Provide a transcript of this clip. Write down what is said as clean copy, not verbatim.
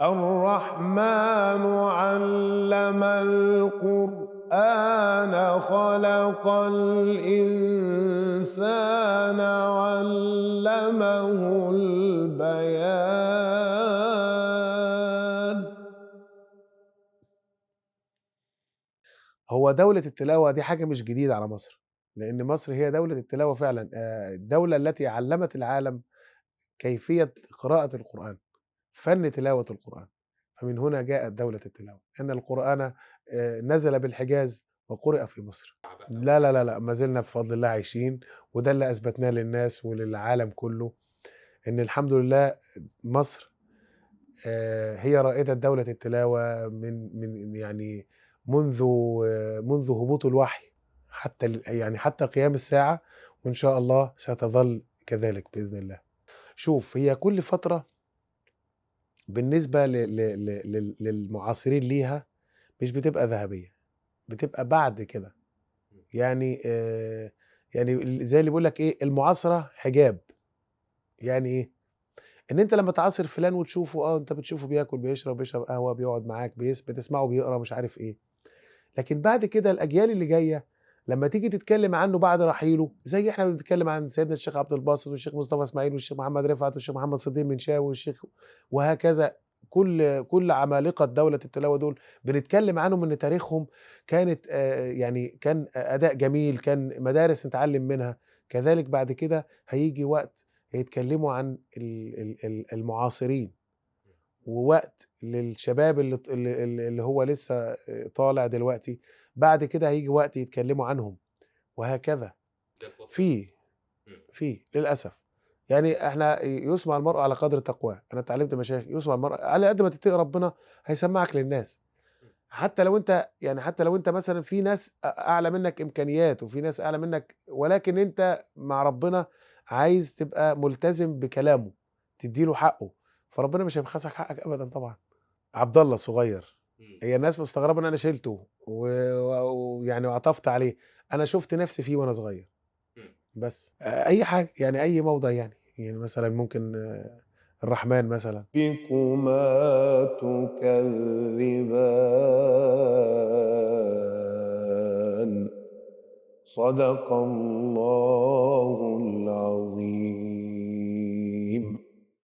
الرحمن علم القرآن خلق الإنسان علمه البيان. هو دولة التلاوة دي حاجة مش جديدة على مصر، لأن مصر هي دولة التلاوة فعلا، الدولة التي علمت العالم كيفية قراءة القرآن، فن تلاوة القرآن، فمن هنا جاءت دولة التلاوة، أن القرآن نزل بالحجاز وقرئ في مصر. لا لا لا لا، ما زلنا بفضل الله عايشين، وده اللي أثبتناه للناس وللعالم كله، إن الحمد لله مصر هي رائدة دولة التلاوة من يعني منذ هبوط الوحي حتى يعني حتى قيام الساعة، وإن شاء الله ستظل كذلك بإذن الله. شوف، هي كل فترة بالنسبة للمعاصرين ليها مش بتبقى ذهبية، بتبقى بعد كده. يعني يعني زي اللي بيقول لك ايه، المعاصرة حجاب. يعني ايه؟ ان انت لما تعاصر فلان وتشوفه، انت بتشوفه بياكل بيشرب بيشرب قهوة، بيقعد معاك، بتسمعه بيقرا مش عارف ايه. لكن بعد كده الاجيال اللي جاية لما تيجي تتكلم عنه بعد رحيله، زي احنا بنتكلم عن سيدنا الشيخ عبد الباسط والشيخ مصطفى اسماعيل والشيخ محمد رفعت والشيخ محمد صديق منشاوي والشيخ وهكذا، كل عمالقة دولة التلاوة دول بنتكلم عنهم ان تاريخهم كانت يعني كان اداء جميل، كان مدارس نتعلم منها. كذلك بعد كده هيجي وقت هيتكلموا عن المعاصرين، ووقت للشباب اللي هو لسه طالع دلوقتي، بعد كده هيجي وقت يتكلموا عنهم وهكذا. في للأسف يعني احنا يسمع المرء على قدر تقواه. انا اتعلمت مشايخ يسمع المرء على قد ما تتقي ربنا هيسمعك للناس، حتى لو انت يعني حتى لو انت مثلا في ناس اعلى منك امكانيات وفي ناس اعلى منك، ولكن انت مع ربنا عايز تبقى ملتزم بكلامه، تديله حقه، فربنا مش هيبخسك حقك ابدا. طبعا عبد الله الصغير، هي الناس مستغربه ان انا شلته ويعني وعطفت عليه، انا شفت نفسي فيه وانا صغير. بس اي حاجة يعني اي موضع يعني مثلا ممكن الرحمن مثلا. بكما تكذبان، صدق الله.